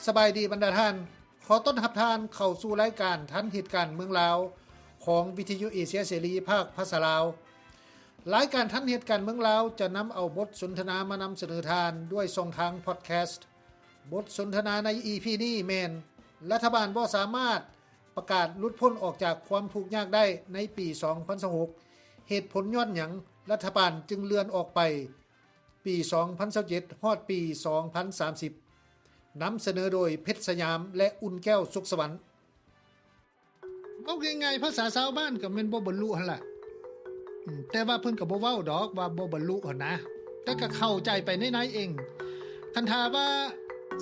ສະບາຍດີບັນດາທ່ານ, ຂໍຕ້ອນຮັບທ່ານເຂົ້າສູ່ລາຍການທັນເຫດການເມືອງລາວ ຂອງວິທະຍຸເອເຊຍເສລີພາກພາສາລາວ. ລາຍການທັນເຫດການເມືອງລາວ ຈະນຳເອົາບົດສົນທະນາມານຳສະເໜີທ່ານດ້ວຍຊ່ອງທາງພອດແຄສ. ບົດສົນທະນາໃນອີພີນີ້ແມ່ນ ລັດຖະບານບໍ່ສາມາດປະກາດຫຼຸດພົ້ນອອກຈາກຄວາມທຸກຍາກໄດ້ໃນປີສອງພັນຊາວຫົກ ເຫດຜົນຍ້ອນຫຍັງລັດຖະບານຈຶ່ງເລື່ອນອອກໄປ ປີສອງພັນຊາວເຈັດ ຮອດປີສອງພັນສາມສິບ ນຳສະເໜີໂດຍ ເພັດສະຫຍາມ ແລະ ອຸ່ນແກ້ວ ສຸກສະຫວັນ. ເວົ້າງ່າຍໆ ພາສາຊາວບ້ານກໍແມ່ນບໍ່ບັນລຸຫັ້ນລະ. ອືມ ແຕ່ວ່າເພິ່ນກໍບໍ່ເວົ້າດອກວ່າບໍ່ບັນລຸຫັ້ນນະ, ແຕ່ກໍເຂົ້າໃຈໄປໃນໆເອງ. ຄັນຖ້າວ່າ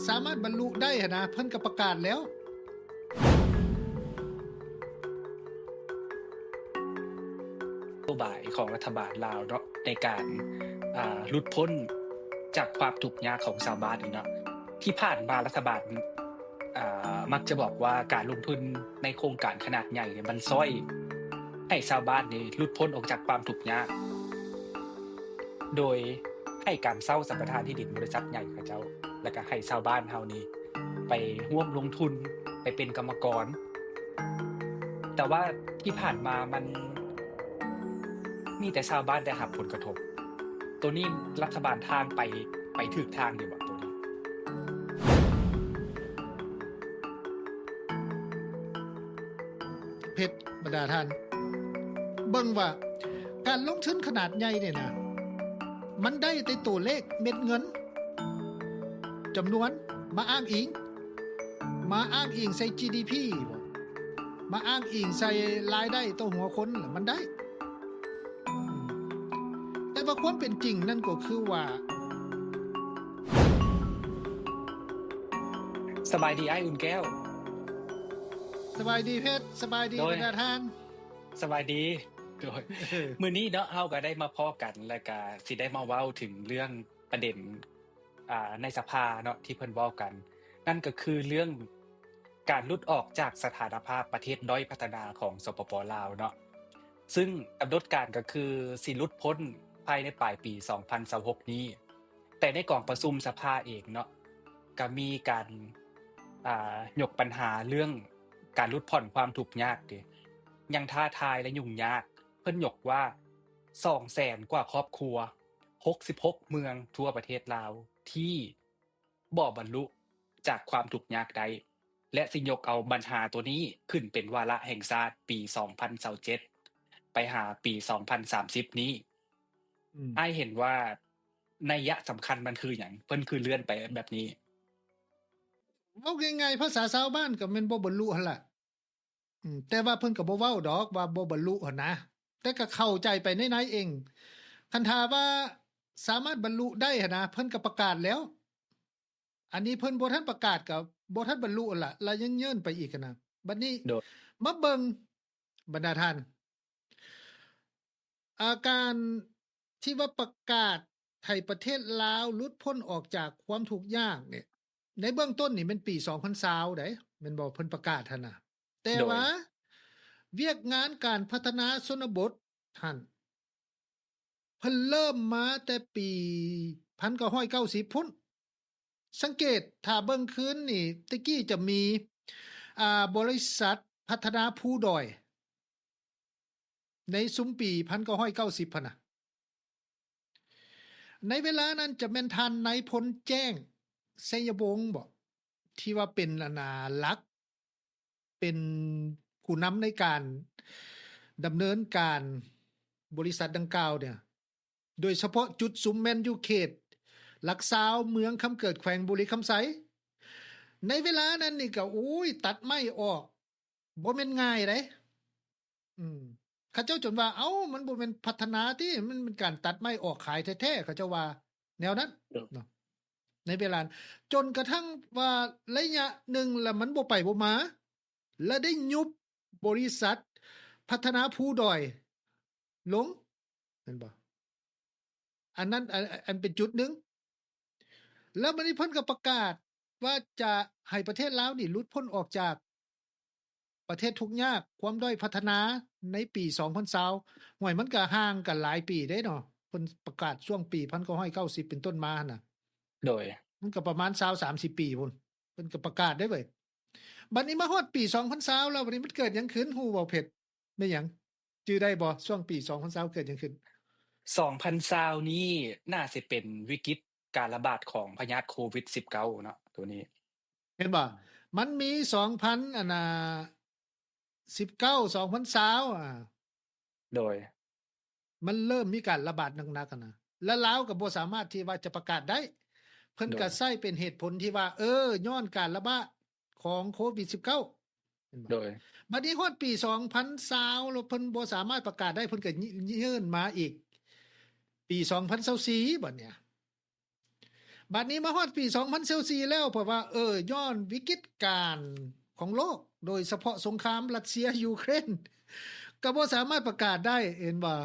ສາມາດບັນລຸໄດ້ຫັ້ນນະ ເພິ່ນກໍປະກາດແລ້ວ. ນະໂຍບາຍຂອງລັດຖະບານລາວເນາະ ໃນການ ອ່າ ຫຼຸດພົ້ນຈາກຄວາມທຸກຍາກຂອງຊາວບ້ານນີ້ເນາະ, ທີ່ຜ່ານມາລັດຖະບານ ອ່າ ມັກຈະບອກວ່າການລົງທຶນໃນໂຄງການຂະໜາດໃຫຍ່ນີ້ ມັນຊ່ອຍໃຫ້ຊາວບ້ານນີ້ຫຼຸດພົ້ນອອກຈາກຄວາມທຸກຍາກ ໂດຍໃຫ້ການເຊົ່າສຳປະທານທີ່ດິນບໍລິສັດໃຫຍ່ເຂົາເຈົ້າ ແລ້ວກໍໃຫ້ຊາວບ້ານເຮົານີ້ ໄປຮ່ວມລົງທຶນ ໄປເປັນກຳມະກອນ. ແຕ່ວ່າທີ່ຜ່ານມາມັນມີແຕ່ຊາວບ້ານໄດ້ຮັບຜົນກະທົບ. ໂຕນີ້ລັດຖະບານທາງໄປ ໄປຖືກທາງຢູ່ບໍ່ໂຕນີ້? ເພັດ ບັນດາທ່ານ ເບິ່ງວ່າການລົງທຶນຂະໜາດໃຫຍ່ນີ້ນະ ມັນໄດ້ແຕ່ໂຕເລກເມັດເງິນ ຈຳນວນມາອ້າງອີງ, ມາອ້າງອີງໃສ່ຈີດີພີບໍ? ມາອ້າງອີງໃສ່ລາຍໄດ້ຕໍ່ຫົວຄົນລະມັນໄດ້. ອືມ ແຕ່ວ່າຄວາມເປັນຈິງນັ້ນກໍຄືວ່າ ສະບາຍດີອ້າຍອຸ່ນແກ້ວ. ສະບາຍດີເພັດ, ສະບາຍດີບັນດາທ່ານ. ສະບາຍດີ. ໂດຍ ມື້ນີ້ເນາະ ເຮົາກໍໄດ້ມາພໍ້ກັນ ແລ້ວກໍຊິໄດ້ມາເວົ້າເຖິງເລື່ອງປະເດັນ ອ່າ ໃນສະພາເນາະ ທີ່ເພິ່ນເວົ້າກັນ, ນັ້ນກໍຄືເລື່ອງການຫຼຸດອອກຈາກສະຖານະພາບປະເທດດ້ອຍພັດທະນາຂອງ ສປປ ລາວເນາະ, ຊຶ່ງກຳນົດການກໍຄືຊິຫຼຸດພົ້ນພາຍໃນປາຍປີສອງພັນຊາວຫົກນີ້. ແຕ່ໃນກອງປະຊຸມສະພາເອງເນາະ ກໍມີການ ອ່າ ຍົກບັນຫາເລື່ອງການຫຼຸດຜ່ອນຄວາມທຸກຍາກເດ ຍັງທ້າທາຍ ແລະ ຫຍຸ້ງຍາກ. ເພິ່ນຍົກວ່າ ສອງແສນກວ່າຄອບຄົວ ຫົກສິບຫົກເມືອງທົ່ວປະເທດລາວ ທີ່ບໍ່ບັນລຸຈາກຄວາມທຸກຍາກໄດ້ ແລະ ຊິຍົກເອົາບັນຫາໂຕນີ້ຂຶ້ນເປັນວາລະແຫ່ງຊາດປີສອງພັນຊາວເຈັດ ໄປຫາປີສອງພັນສາມສິບນີ້. ອືມ ອ້າຍເຫັນວ່າໄນຍະສຳຄັນມັນຄືຫຍັງ? ເພິ່ນຄືເລື່ອນໄປແບບນີ້? ເວົ້າງ່າຍໆ ພາສາຊາວບ້ານກໍແມ່ນບໍ່ບັນລຸຫັ້ນລະ. ອືມ ແຕ່ວ່າເພິ່ນກໍບໍ່ເວົ້າດອກວ່າບໍ່ບັນລຸຫັ້ນນະ, ແຕ່ກໍເຂົ້າໃຈໄປໃນໆເອງ. ຄັນຖ້າວ່າສາມາດບັນລຸໄດ້ຫັ້ນນະ ເພິ່ນກໍປະກາດແລ້ວ. ອັນນີ້ເພິ່ນບໍ່ທັນປະກາດກໍບໍ່ທັນບັນລຸຫັ້ນລະ, ລະຍັງເຍີ້ນໄປອີກຫັ້ນນະ. ບັດນີ້ ໂດຍ ມາເບິ່ງ ບັນດາທ່ານ ອາ ການທີ່ວ່າປະກາດໃຫ້ປະເທດລາວຫຼຸດພົ້ນອອກຈາກຄວາມທຸກຍາກນີ້ ໃນເບື້ອງຕົ້ນນີ້ແມ່ນປີສອງພັນຊາວໃດ໋ ແມ່ນບໍ່? ເພິ່ນປະກາດຫັ້ນນະ. ແຕ່ວ່າ ໂດຍ ວຽກງານການພັດທະນາຊົນນະບົດຫັ້ນ ເພິ່ນເລີ່ມມາແຕ່ປີພັນເກົ້າຮ້ອຍເກົ້າສິບພຸ້ນ. ສັງເກດ ຖ້າເບິ່ງຄືນນີ້ ແຕ່ກີ້ຈະມີ ອ່າ ບໍລິສັດພັດທະນາພູດອຍ ໃນຊຸມປີພັນເກົ້າຮ້ອຍເກົ້າສິບຫັ້ນນະ. ໃນເວລານັ້ນຈະແມ່ນທ່ານນາຍພົນແຈ້ງ ໄຊຍະວົງບໍ ທີ່ວ່າເປັນ ອັນນາ ຫຼັກ ເປັນຜູ້ນຳໃນການດຳເນີນການບໍລິສັດດັ່ງກ່າວເນຍ, ໂດຍສະເພາະຈຸດສຸມແມ່ນຢູ່ເຂດຫຼັກຊາວ ເມືອງຄຳເກີດ ແຂວງບໍລິຄຳໄຊ. ໃນເວລານັ້ນນີ້ກໍ ໂອ້ຍ ຕັດໄມ້ອອກບໍ່ແມ່ນງ່າຍເດ້. ອືມ ເຂົາເຈົ້າຈົນວ່າ ເອົ້າ ມັນບໍ່ແມ່ນພັດທະນາຕິ ມັນເປັນການຕັດໄມ້ອອກຂາຍແທ້ໆ ເຂົາເຈົ້າວ່າແນວນັ້ນເນາະ. ໃນເວລານັ້ນ ຈົນກະທັ່ງວ່າໄລຍະໜຶ່ງລະມັນບໍ່ໄປບໍ່ມາ ລະໄດ້ຍຸບບໍລິສັດພັດທະນາພູດອຍລົງ ແມ່ນບໍ່? ອັນນັ້ນ ອັນ ອັນເປັນຈຸດໜຶ່ງ. ແລ້ວບັດນີ້ເພິ່ນກໍປະກາດວ່າຈະໃຫ້ປະເທດລາວນີ້ຫຼຸດພົ້ນອອກຈາກປະເທດທຸກຍາກ ຄວາມດ້ອຍພັດທະນາໃນປີສອງພັນຊາວ. ຫ້ວຍ ມັນກໍຫ່າງກັນຫຼາຍປີເດ້ເນາະ, ເພິ່ນປະກາດຊ່ວງປີພັນເກົ້າຮ້ອຍເກົ້າສິບເປັນຕົ້ນມາຫັ້ນນະ. ໂດຍ ມັນກໍປະມານຊາວສາມສິບປີພຸ້ນ. พิ่ນກໍປະກາດໄດ້ເວີຍ. ບັດນີ້ມາຮອດປີສອງພັນຊາວແລ້ວ ບັດນີ້ມັນເກີດຫຍັງຂຶ້ນ ຮູ້ບໍ່ເພັດ? ແມ່ນຫຍັງ? ຈື່ໄດ້ບໍ່? ຊ່ວງປີສອງພັນຊາວເກີດຫຍັງຂຶ້ນ? ສອງພັນຊາວນີ້ໜ້າຊິເປັນວິກິດການລະບາດຂອງພະຍາດໂຄວິດສິບເກົ້າເນາະ ໂຕນີ້ ເຫັນບໍ່? ມັນມີສອງພັນ ອັນນ່າ ສິບເກົ້າ ສອງພັນຊາວ ອາ ໂດຍ ມັນເລີ່ມມີການລະບາດໜັກໆ ຫັ້ນນະ ແລະ ລາວກໍບໍ່ສາມາດທີ່ວ່າຈະປະກາດໄດ້ ເພິ່ນກໍ ໂດຍ ໃຊ້ເປັນເຫດຜົນທີ່ວ່າ ເອີ ຍ້ອນການລະບາດຂອງໂຄວິດສິບເກົ້າ ເຫັນບໍ່? ໂດຍ ບັດນີ້ຮອດປີສອງພັນຊາວ ແລ້ວເພິ່ນບໍ່ສາມາດປະກາດໄດ້ ເພິ່ນກໍຍ- ຍື່ນມາອີກ ປີສອງພັນຊາວສີ່ ບັດເນີ້ຍ ບັດນີ້ມາຮອດປີສອງພັນຊາວສີ່ແລ້ວ ເພາະວ່າ ເອີ ຍ້ອນວິກິດການຂອງໂລກ ໂດຍສະເພາະສົງຄາມຣັດເຊຍ-ຢູເຄຣນ ກໍບໍ່ສາມາດປະກາດໄດ້ ເຫັນບໍ່?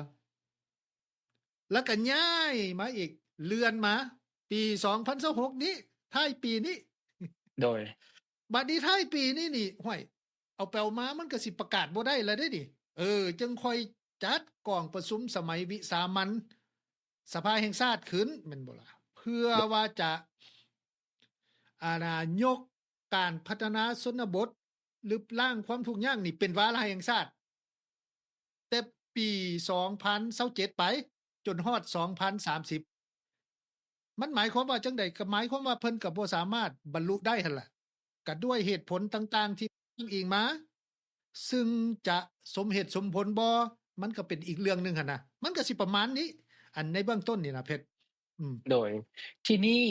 ແລ້ວກໍຍ້າຍມາອີກ ເລື່ອນມາປີສອງພັນຊາວຫົກນີ້ ທ້າຍປີນີ້ ໂດຍ ບັດນີ້ທ້າຍປີນີ້ນີ້ ຫ້ວຍ ເອົາໄປເອົາມາມັນກໍຊິປະກາດບໍ່ໄດ້ແລ້ວເດ້ນີ້ ເອີ ຈຶ່ງຄ່ອຍຈັດກອງປະຊຸມສະໄໝວິສາມັນສະພາແຫ່ງຊາດຂຶ້ນ ແມ່ນບໍ່ລະ? ເພື່ອວ່າຈະ ອານາ ຍົກການພັດທະນາຊົນນະບົດ ລຶບລ້າງຄວາມທຸກຍາກນີ້ເປັນວາລະແຫ່ງຊາດ ແຕ່ປີສອງພັນຊາວເຈັດໄປ ຈົນຮອດສອງພັນສາມສິບ ມັນໝາຍຄວາມວ່າຈັ່ງໃດ? ກໍໝາຍຄວາມວ່າເພິ່ນກໍບໍ່ສາມາດບັນລຸໄດ້ຫັ້ນລະ ກໍດ້ວຍເຫດຜົນຕ່າງໆທີ່ອ້າງອີງມາ ຊຶ່ງຈະສົມເຫດສົມຜົນບໍ່ ມັນກໍເປັນອີກເລື່ອງໜຶ່ງຫັ້ນນະ ມັນກໍຊິປະມານນີ້ ອັນໃນເບື້ອງຕົ້ນນີ້ນະເພັດ. ອືມ ໂດຍ ທີນີ້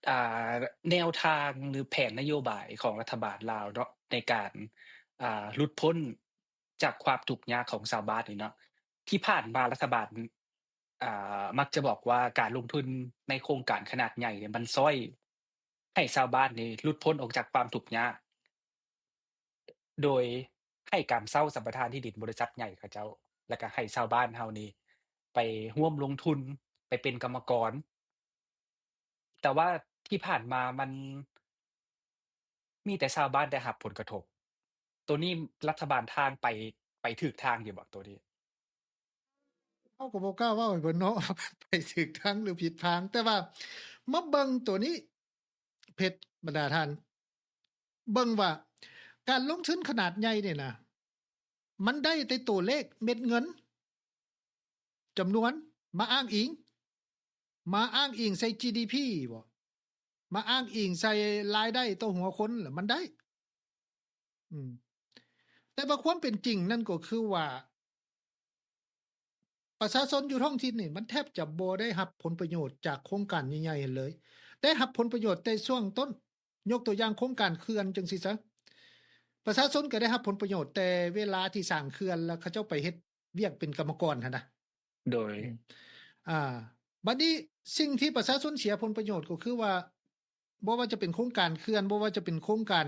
ອ່າ ແນວທາງ ຫຼື ແຜນນະໂຍບາຍຂອງລັດຖະບານລາວເນາະ ໃນການ ອ່າ ຫຼຸດພົ້ນຈາກຄວາມທຸກຍາກຂອງຊາວບ້ານນີ້ເນາະ ທີ່ຜ່ານມາລັດຖະບານ ອ່າ ມັກຈະບອກວ່າການລົງທຶນໃນໂຄງການຂະໜາດໃຫຍ່ນີ້ ມັນຊ່ອຍໃຫ້ຊາວບ້ານນີ້ຫຼຸດພົ້ນອອກຈາກຄວາມທຸກຍາກ ໂດຍໃຫ້ການເຊົ່າສຳປະທານທີ່ດິນບໍລິສັດໃຫຍ່ເຂົາເຈົ້າ ແລ້ວກໍໃຫ້ຊາວບ້ານເຮົານີ້ໄປຮ່ວມລົງທຶນ ໄປເປັນກຳມະກອນ. ແຕ່ວ່າທີ່ຜ່ານມາມັນມີແຕ່ຊາວບ້ານໄດ້ຮັບຜົນກະທົບ. ໂຕນີ້ລັດຖະບານທ່ານໄປ ໄປຖືກທາງຢູ່ບໍ່ໂຕນີ້? ເຮົາກໍບໍ່ກ້າເວົ້າໃຫ້ເພິ່ນເນາະ ໄປຖືກທາງ ຫຼື ຜິດທາງ ແຕ່ວ່າມາເບິ່ງໂຕນີ້ ເພັດ ບັນດາທ່ານ ເບິ່ງວ່າການລົງທຶນຂະໜາດໃຫຍ່ນີ້ນະ ມັນໄດ້ແຕ່ໂຕເລກເມັດເງິນ ຈຳນວນ ມາອ້າງອີງ ມາອ້າງອີງໃສ່ ຈີດີພີ ບໍ ມາອ້າງອີງໃສ່ລາຍໄດ້ຕໍ່ຫົວຄົນ ລະມັນໄດ້. ອືມ ແຕ່ວ່າຄວາມເປັນຈິງນັ້ນກໍຄືວ່າ ປະຊາຊົນຢູ່ທ້ອງຖິ່ນນີ້ ມັນແທບຈະບໍ່ໄດ້ຮັບຜົນປະໂຫຍດຈາກໂຄງການໃຫຍ່ໆຫັ້ນເລີຍ. ໄດ້ຮັບຜົນປະໂຫຍດແຕ່ຊ່ວງຕົ້ນ. ຍົກຕົວຢ່າງໂຄງການເຂື່ອນຈັ່ງຊີ້ຊະ, ປະຊາຊົນກໍໄດ້ຮັບຜົນປະໂຫຍດແຕ່ເວລາທີ່ສ້າງເຂື່ອນ ແລ້ວເຂົາເຈົ້າໄປເຮັດວຽກເປັນກຳມະກອນຫັ້ນນະ. ໂດຍ ອືມ ອ່າ ບັດນີ້ສິ່ງທີ່ປະຊາຊົນເສຍຜົນປະໂຫຍດກໍຄືວ່າ ບໍ່ວ່າຈະເປັນໂຄງການເຂື່ອນ, ບໍ່ວ່າຈະເປັນໂຄງການ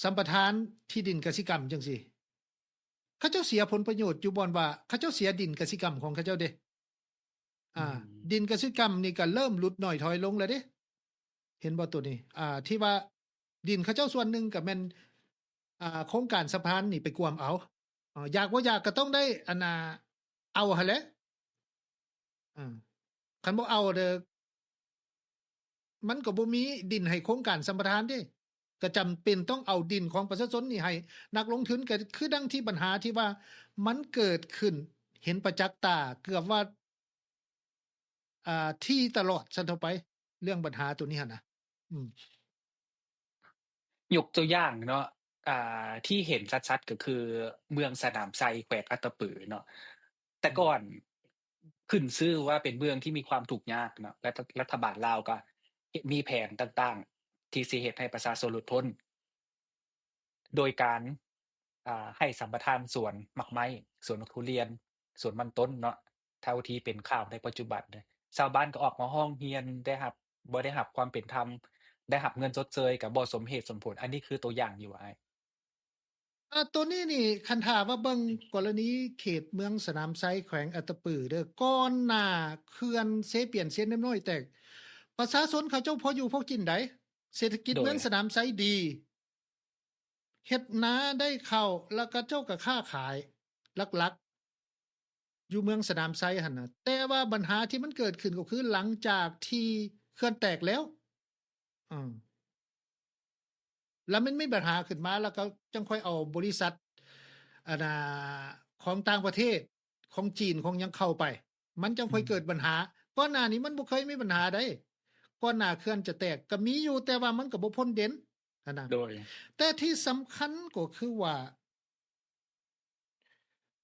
ສຳປະທານທີ່ດິນກະສິກຳຈັ່ງຊີ້, ເຂົາເຈົ້າເສຍຜົນປະໂຫຍດຢູ່ບ່ອນວ່າເຂົາເຈົ້າເສຍດິນກະສິກຳຂອງເຂົາເຈົ້າເດ້. ອ່າ ອືມ ດິນກະສິກຳນີ້ກໍເລີ່ມຫຼຸດໜ້ອຍຖອຍລົງແລ້ວເດ້. ເຫັນບໍ່ໂຕນີ້? ອ່າ ທີ່ວ່າດິນເຂົາເຈົ້າສ່ວນໜຶ່ງກໍແມ່ນ ອ່າ ໂຄງການສຳປະທານນີ້ໄປກວມເອົາ. ອ່າ ຢາກບໍ່ຢາກກໍຕ້ອງໄດ້ ອັນນ່າ ເອົາຫັ້ນແຫຼະ. ອ່າ ຄັນບໍ່ເອົາເດີ ມັນກໍບໍ່ມີດິນໃຫ້ໂຄງການສຳປະທານເດ້, ກໍຈຳເປັນຕ້ອງເອົາດິນຂອງປະຊາຊົນນີ້ໃຫ້ນັກລົງທຶນ. ກໍຄືດັ່ງທີ່ບັນຫາທີ່ວ່າມັນເກີດຂຶ້ນເຫັນປະຈັກຕາເກືອບວ່າ ອ່າ ທີ່ຕະຫຼອດຊັ້ນເທົ່າໄປ ເລື່ອງບັນຫາໂຕນີ້ຫັ້ນນະ. ອືມ ຍົກຕົວຢ່າງເນາະ ອ່າ ທີ່ເຫັນຊັດໆ ກໍຄືເມືອງສະໜາມໄຊ ແຂວງອັດຕະປືເນາະ. ແຕ່ກ່ອນ ອືມ ຂຶ້ນຊື່ວ່າເປັນເມືອງທີ່ມີຄວາມທຸກຍາກເນາະ ແລະ ລັດຖະບານລາວກໍມີແຜນຕ່າງໆ ທີ່ຊິເຮັດໃຫ້ປະຊາຊົນຫຼຸດພົ້ນ ໂດຍການ ອ່າ ໃຫ້ສຳປະທານສວນໝາກໄມ້, ສວນໝາກທຸລຽນ, ສວນມັນຕົ້ນເນາະ. ເທົ່າທີ່ເປັນຂ່າວໃນປັດຈຸບັນ ຊາວບ້ານກໍອອກມາຮ້ອງຮຽນ ໄດ້ຮັບ ບໍ່ໄດ້ຮັບຄວາມເປັນທຳ, ໄດ້ຮັບເງິນຊົດເຊີຍກໍບໍ່ສົມເຫດສົມຜົນ. ອັນນີ້ຄືຕົວຢ່າງຢູ່ ອ້າຍ. ເອີ ໂຕນີ້ນີ້ ຄັນຖ້າວ່າເບິ່ງ ອືມ ກໍລະນີເຂດເມືອງສະໜາມໄຊ ແຂວງອັດຕະປືເດີ, ກ່ອນໜ້າເຂື່ອນເຊປຽນເຊນ້ຳນ້ອຍແຕກ ປະຊາຊົນເຂົາເຈົ້າພໍຢູ່ພໍກິນໃດ໋. ເສດຖະກິດ ໂດຍ ເມືອງສະໜາມໄຊດີ, ເຮັດນາໄດ້ເຂົ້າ ແລ້ວເຂົາເຈົ້າກໍຄ້າຂາຍຫຼັກໆ ຢູ່ເມືອງສະໜາມໄຊຫັ້ນນະ. ແຕ່ວ່າບັນຫາທີ່ມັນເກີດຂຶ້ນກໍຄືຫຼັງຈາກທີ່ເຂື່ອນແຕກແລ້ວ ອາ ແລ້ວມັນມີບັນຫາຂຶ້ນມາ ແລ້ວກໍຈັ່ງຄ່ອຍເອົາບໍລິສັດ ອັນນ່າ ຂອງຕ່າງປະເທດ ຂອງຈີນ ຂອງຫຍັງເຂົ້າໄປ ມັນຈັ່ງຄ່ອຍເກີດບັນຫາ. ກ່ອນໜ້ານີ້ມັນບໍ່ເຄີຍມີບັນຫາໃດ. ກ່ອນໜ້າເຂື່ອນຈະແຕກກໍມີຢູ່ ແຕ່ວ່າມັນກໍບໍ່ພົ້ນເດັ່ນຫັ້ນນະ. ໂດຍ ແຕ່ທີ່ສຳຄັນກໍຄືວ່າ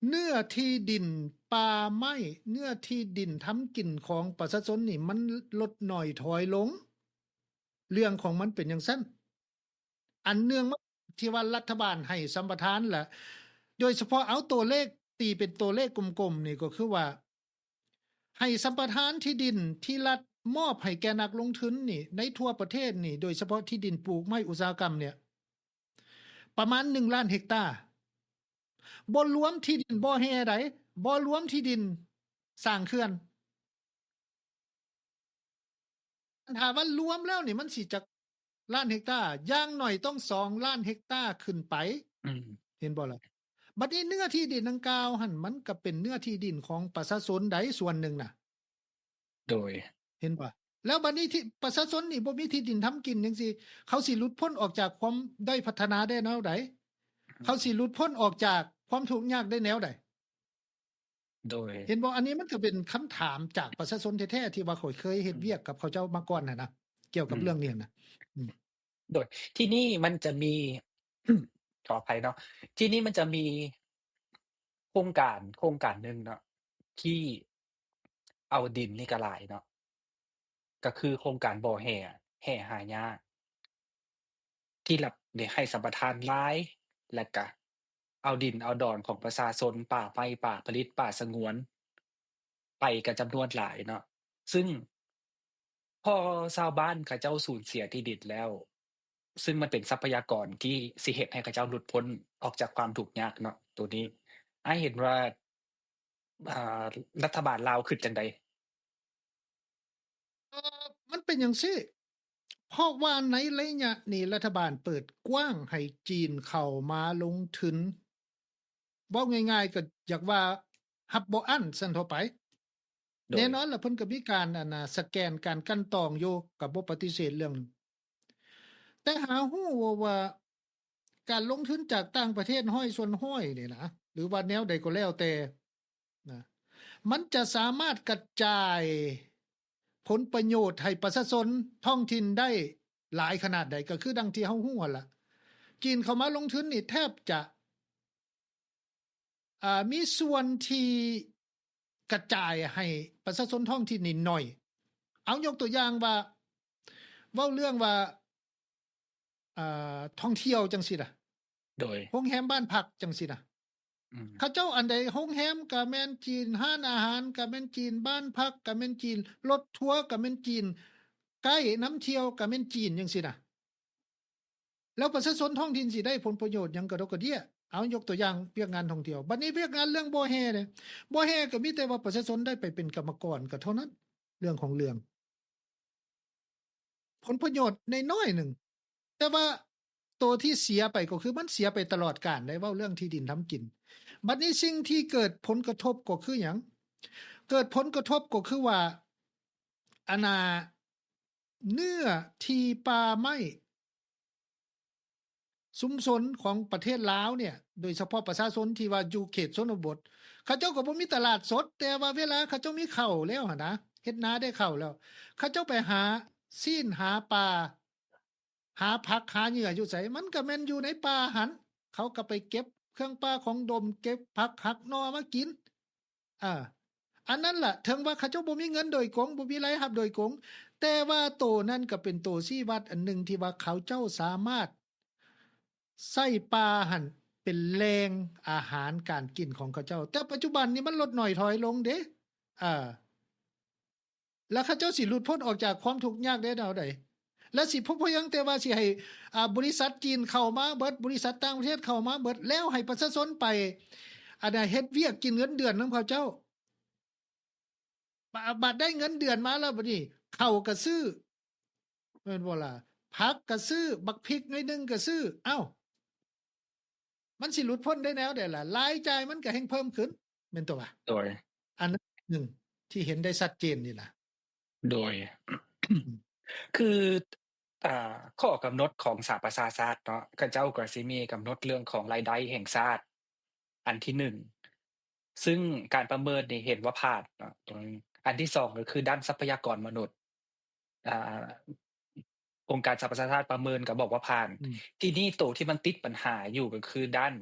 ເນື້ອທີ່ດິນປ່າໄມ້ ເນື້ອທີ່ດິນທຳກິນຂອງປະຊາຊົນນີ້ ມັນລົດໜ້ອຍຖອຍລົງ. ເລື່ອງຂອງມັນເປັນຈັ່ງຊັ້ນ. ອັນເນື່ອງມາທີ່ວ່າລັດຖະບານໃຫ້ສຳປະທານ ແລະ ໂດຍສະເພາະເອົາຕົວເລກ ຕີເປັນຕົວເລກກົມໆນີ້ ກໍຄືວ່າ ໃຫ້ສຳປະທານທີ່ດິນທີ່ລັດມອບໃຫ້ແກ່ນັກລົງທຶນນີ້ ໃນທົ່ວປະເທດນີ້ ໂດຍສະເພາະທີ່ດິນປູກໄມ້ອຸດສາຫະກຳເນ່ຍ ປະມານໜຶ່ງລ້ານເຮັກຕາ, ບໍ່ລວມທີ່ດິນບໍ່ແຮ່ໃດ, ບໍ່ລວມທີ່ດິນສ້າງເຂື່ອນ. ຖ້າວ່າລວມແລ້ວນີ້ ມັນຊິຈັກລ້ານເຮັກຕາ? ຢ່າງໜ້ອຍຕ້ອງສອງລ້ານເຮັກຕາຂຶ້ນໄປ. ອືມ ເຫັນບໍ່ລະ? ບັດນີ້ເນື້ອທີ່ດິນດັ່ງກ່າວຫັ້ນ ມັນກໍເປັນເນື້ອທີ່ດິນຂອງປະຊາຊົນໃດສ່ວນໜຶ່ງນະ. ໂດຍ ເຫັນບໍ່? ແລ້ວບັດນີ້ທີ່ປະຊາຊົນນີ້ບໍ່ມີທີ່ດິນທຳກິນຈັ່ງຊີ້ ເຂົາຊິຫຼຸດພົ້ນອອກຈາກຄວາມດ້ອຍພັດທະນາໄດ້ແນວໃດ? ອືມ ເຂົາຊິຫຼຸດພົ້ນອອກຈາກຄວາມທຸກຍາກໄດ້ແນວໃດ? ໂດຍ ເຫັນບໍ່? ອັນນີ້ມັນກໍເປັນຄຳຖາມຈາກປະຊາຊົນແທ້ໆ ທີ່ວ່າຂ້ອຍເຄີຍເຮັດ ອືມ ວຽກກັບເຂົາເຈົ້າມາກ່ອນຫັ້ນນະ ກ່ຽວກັບ ອືມ ເລື່ອງນີ້ນະ. ອືມ ໂດຍ ທີ່ນີ້ມັນຈະມີ ຂໍອະໄພເນາະ ທີ່ນີ້ມັນຈະມີໂຄງການ ໂຄງການໜຶ່ງເນາະ ທີ່ເອົາດິນນີ້ກໍຫຼາຍເນາະ ກໍຄືໂຄງການບໍ່ແຮ່ ແຮ່ຫາຍາກ ທີ່ລັດໄດ້ໃຫ້ສຳປະທານຫຼາຍ ແລ້ວກະເອົາດິນເອົາດອນຂອງປະຊາຊົນ ປ່າໄມ້ ປ່າຜະລິດ ປ່າສະຫງວນ ໄປກັນຈຳນວນຫຼາຍເນາະ. ຊຶ່ງພໍຊາວບ້ານເຂົາເຈົ້າສູນເສຍທີ່ດິນແລ້ວ ຊຶ່ງມັນເປັນຊັບພະຍາກອນທີ່ຊິເຮັດໃຫ້ເຂົາເຈົ້າຫຼຸດພົ້ນອອກຈາກຄວາມທຸກຍາກເນາະ. ໂຕນີ້ ອ້າຍເຫັນວ່າ ອ່າ ລັດຖະບານລາວຄິດຈັ່ງໃດ? ເອີ ມັນເປັນຈັ່ງຊີ້ ເພາະວ່າໃນໄລຍະນີ້ລັດຖະບານເປີດກວ້າງໃຫ້ຈີນເຂົ້າມາລົງທຶນ ເວົ້າງ່າຍໆ ກໍຢາກວ່າຮັບບໍ່ອັ້ນຊັ້ນທົ່ວໄປ. ໂດຍ ແນ່ນອນລະ ເພິ່ນກໍມີການ ອັນນ່າ ສະແກນການກັ່ນຕອງຢູ່ ກໍບໍ່ປະຕິເສດເລື່ອງ ແຕ່ຫາຮູ້ວ່າ ວ່າການລົງທຶນຈາກຕ່າງປະເທດຮ້ອຍສ່ວນຮ້ອຍນີ້ນະ ຫຼືວ່າແນວໃດກໍແລ້ວແຕ່ນະ ມັນຈະສາມາດກະຈາຍຜົນປະໂຫຍດໃຫ້ປະຊາຊົນທ້ອງຖິ່ນໄດ້ຫຼາຍຂະໜາດໃດ? ກໍຄືດັ່ງທີ່ເຮົາຮູ້ຫັ້ນລະ ຈີນເຂົ້າມາລົງທຶນນີ້ແທບຈະ ອ່າ ມີສ່ວນທີ່ກະຈາຍໃຫ້ປະຊາຊົນທ້ອງຖິ່ນນີ້ໜ້ອຍ. ເອົາຍົກຕົວຢ່າງວ່າ ເວົ້າເລື່ອງວ່າ ອ່າ ທ່ອງທ່ຽວຈັ່ງຊີ້ນະ ໂດຍ ໂຮງແຮມບ້ານພັກຈັ່ງຊີ້ນະ ອືມ ເຂົາເຈົ້າອັນໃດ ໂຮງແຮມກະແມ່ນຈີນ, ຮ້ານອາຫານກະແມ່ນຈີນ, ບ້ານພັກກະແມ່ນຈີນ, ລົດທົວກະແມ່ນຈີນ, ໄກນຳທ່ຽວກະແມ່ນຈີນຈັ່ງຊີ້ນະ. ແລ້ວປະຊາຊົນທ້ອງຖິ່ນຊິໄດ້ຜົນປະໂຫຍດຫຍັງກະດົກກະເດຍ? ເອົາ ຍົກຕົວຢ່າງວຽກງານທ່ອງທ່ຽວ. ບັດນີ້ວຽກງານເລື່ອງບໍ່ແຮ່ເດ? ບໍ່ແຮ່ກະມີແຕ່ວ່າປະຊາຊົນໄດ້ໄປເປັນກຳມະກອນກະເທົ່ານັ້ນ ເລື່ອງຂອງເລື່ອງ. ຜົນປະໂຫຍດນ້ອຍໆໜຶ່ງ. ແຕ່ວ່າໂຕທີ່ເສຍໄປກໍຄືມັນເສຍໄປຕະຫຼອດການໄດ໋ ເວົ້າເລື່ອງທີ່ດິນທຳກິນ. ບັດນີ້ສິ່ງທີ່ເກີດຜົນກະທົບກໍຄືຫຍັງ? ເກີດຜົນກະທົບກໍຄືວ່າ ອັນນ່າ ເນື້ອທີ່ປ່າໄມ້ ຊຸມຊົນຂອງປະເທດລາວເນ່ຍ ໂດຍສະເພາະປະຊາຊົນທີ່ວ່າຢູ່ເຂດຊົນນະບົດ ເຂົາເຈົ້າກໍບໍ່ມີຕະຫຼາດສົດ, ແຕ່ວ່າເວລາເຂົາເຈົ້າມີເຂົ້າແລ້ວຫັ້ນນະ ເຮັດນາໄດ້ເຂົ້າແລ້ວ ເຂົາເຈົ້າໄປຫາຊີ້ນ ຫາປາ ຫາຜັກ ຫາເຫຍື່ອຢູ່ໃສ? ມັນກໍແມ່ນຢູ່ໃນປ່າຫັ້ນ. ເຂົາກໍໄປເກັບເຄື່ອງປ່າຂອງດົມ ເກັບຜັກຫັກໜໍ່ມາກິນ. ອາ ອັນນັ້ນລະ ເຖິງວ່າເຂົາເຈົ້າບໍ່ມີເງິນໂດຍກົງ ບໍ່ມີລາຍຮັບໂດຍກົງ, ແຕ່ວ່າໂຕນັ້ນກໍເປັນໂຕຊີ້ວັດອັນໜຶ່ງທີ່ວ່າເຂົາເຈົ້າສາມາດໃຊ້ປ່າຫັ້ນເປັນແຫຼ່ງອາຫານການກິນຂອງເຂົາເຈົ້າ. ແຕ່ປັດຈຸບັນນີ້ມັນລົດໜ້ອຍຖອຍລົງເດ້. ອາ ແລ້ວເຂົາເຈົ້າຊິຫຼຸດພົ້ນອອກຈາກຄວາມທຸກຍາກໄດ້ແນວໃດ? ແລ້ວຊິພໍພຽງແຕ່ວ່າຊິໃຫ້ ອ່າ ບໍລິສັດຈີນເຂົ້າມາເບິດ, ບໍລິສັດຕ່າງປະເທດເຂົ້າມາເບິດ, ແລ້ວໃຫ້ປະຊາຊົນໄປ ອັນນ່າ ເຮັດວຽກກິນເງິນເດືອນນຳເຂົາເຈົ້າ. ບາດ ບາດໄດ້ເງິນເດືອນມາແລ້ວ ບັດນີ້ເຂົ້າກໍຊື້ ແມ່ນບໍ່ລະ? ຜັກກໍຊື້, ບັກພິກໜ້ອຍໜຶ່ງກໍຊື້. ເອົ້າ ມັນຊິຫຼຸດພົ້ນໄດ້ແນວໃດລະ? ລາຍຈ່າຍມັນກໍແຮ່ງເພີ່ມຂຶ້ນ ແມ່ນຕົວະ? ໂດຍ ອັນໜຶ່ງທີ່ເຫັນໄດ້ຊັດເຈນນີ້ລະ. ໂດຍ ອືມ ຄື ອ່າ ຂໍ້ກຳນົດຂອງສະຫະປະຊາຊາດເນາະ ເຂົາເຈົ້າກໍຊິມີກຳນົດເລື່ອງຂອງລາຍໄດ້ແຫ່ງຊາດ ອັນທີໜຶ່ງ ຊຶ່ງການປະເມີນນີ້ເຫັນວ່າຜ່ານເນາະ ຕົງ ອັນທີສອງກໍຄືດ້ານຊັບພະຍາກອນມະນຸດ ອ່າ ອົງການສະຫະປະຊາຊາດປະເມີນກໍບອກວ່າຜ່ານ. ອືມ ທີນີ້ໂຕທີ່ມັນຕິດບັນຫາຢູ່ກໍຄືດ້ານ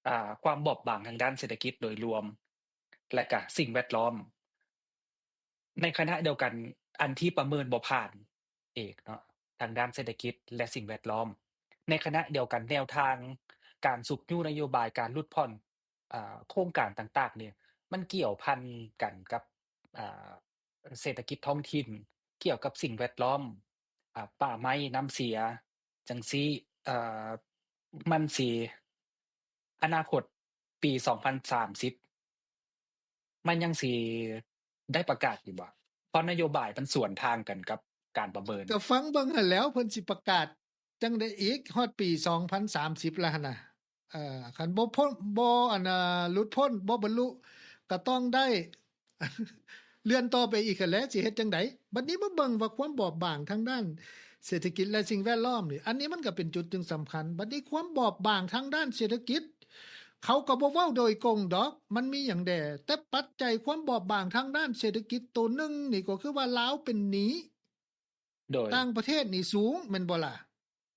ອ່າ ຄວາມບອບບາງທາງດ້ານເສດຖະກິດໂດຍລວມ ແລະກະສິ່ງແວດລ້ອມ. ໃນຂະນະດຽວກັນ ອັນທີ່ປະເມີນບໍ່ຜ່ານອີກເນາະ ທາງດ້ານເສດຖະກິດ ແລະ ສິ່ງແວດລ້ອມ. ໃນຂະນະດຽວກັນ ແນວທາງການຊຸກຍູ້ນະໂຍບາຍການຫຼຸດຜ່ອນ ອ່າ ໂຄງການຕ່າງໆນີ້ ມັນກ່ຽວພັນກັນກັບ ອ່າ ເສດຖະກິດທ້ອງຖິ່ນ, ກ່ຽວກັບສິ່ງແວດລ້ອມ, ອ່າ ປ່າໄມ້, ນ້ຳເສຍ ຈັ່ງຊີ້ ເອີ ມັນຊິ ອະນາຄົດປີສອງພັນສາມສິບ ມັນຍັງຊິໄດ້ປະກາດຢູ່ບໍ່? ເພາະນະໂຍບາຍມັນສວນທາງກັນກັບການປະເມີນ. ກໍຟັງເບິ່ງຫັ້ນແຫຼ້ວ ເພິ່ນຊິປະກາດຈັ່ງໃດອີກ ຮອດປີສອງພັນສາມສິບແລ້ວຫັ້ນນະ. ເອີ ຄັນບໍ່ພົ້ນ ບໍ່ ອັນນ່າ ຫຼຸດພົ້ນ ບໍ່ບັນລຸ ກໍຕ້ອງໄດ້ເລື່ອນຕໍ່ໄປອີກຫັ້ນແຫຼະ ຊິເຮັດຈັ່ງໃດ? ບັດນີ້ມາເບິ່ງວ່າຄວາມບອບບາງທາງດ້ານເສດຖະກິດ ແລະ ສິ່ງແວດລ້ອມນີ້ ອັນນີ້ມັນກໍເປັນຈຸດໜຶ່ງສຳຄັນ. ບັດນີ້ຄວາມບອບບາງທາງດ້ານເສດຖະກິດ ເຂົາກໍບໍ່ເວົ້າໂດຍກົງດອກ ມັນມີຫຍັງແດ່ ແຕ່ປັດໄຈຄວາມບອບບາງທາງດ້ານເສດຖະກິດໂຕໜຶ່ງນີ້ ກໍຄືວ່າລາວເປັນໜີ້ ໂດຍ ຕ່າງປະເທດນີ້ສູງ ແມ່ນບໍ່ລະ?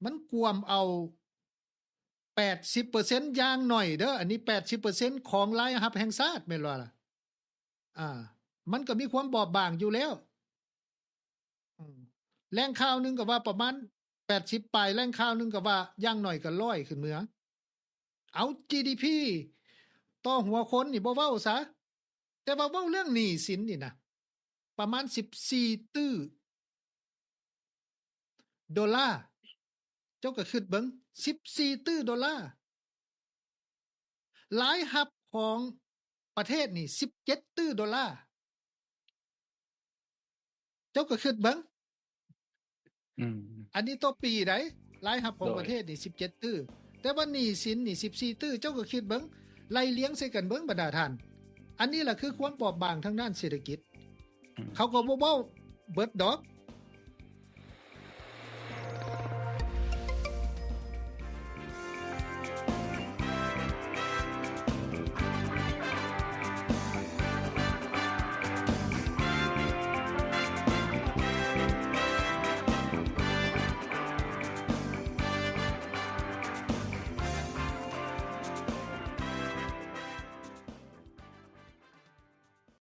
ມັນກວມເອົາແປດສິບເປີເຊັນ ຢ່າງໜ້ອຍເດີ ອັນນີ້ແປດສິບເປີເຊັນຂອງລາຍຮັບແຫ່ງຊາດ ແມ່ນບໍ່ລະ? ອ່າ ມັນກໍມີຄວາມບອບບາງຢູ່ແລ້ວ. ອືມ ແຫຼ່ງຂ່າວໜຶ່ງກໍວ່າປະມານແປດສິບປາຍ ແຫຼ່ງຂ່າວໜຶ່ງກໍວ່າຢ່າງໜ້ອຍກໍຮ້ອຍຂຶ້ນເມືອ. ເອົາ ຈີດີພີ ຕໍ່ຫົວຄົນນີ້ບໍ່ເວົ້າຊະ ແຕ່ວ່າເວົ້າເລື່ອງໜີ້ສິນນີ້ນະ ປະມານສິບສີ່ຕື້ໂດລາ. ເຈົ້າກໍຄິດເບິ່ງ ສິບສີ່ຕື້ໂດລາ. ລາຍຮັບຂອງປະເທດນີ້ສິບເຈັດຕື້ໂດລາ. ເຈົ້າກໍຄິດເບິ່ງ ອືມ ອັນນີ້ຕໍ່ປີໃດ໋ ລາຍຮັບຂອງ ໂດຍ ປະເທດນີ້ສິບເຈັດຕື້ ແຕ່ວ່າໜີ້ສິນນີ້ສິບສີ່ຕື້. ເຈົ້າກໍຄິດເບິ່ງ ໄລ່ລຽງໃສ່ກັນເບິ່ງບັນດາທ່ານ ອັນນີ້ລະຄືຄວາມບອບບາງທາງດ້ານເສດຖະກິດ. ອືມ ເຂົາກໍບໍ່ເວົ້າເບິດດອກ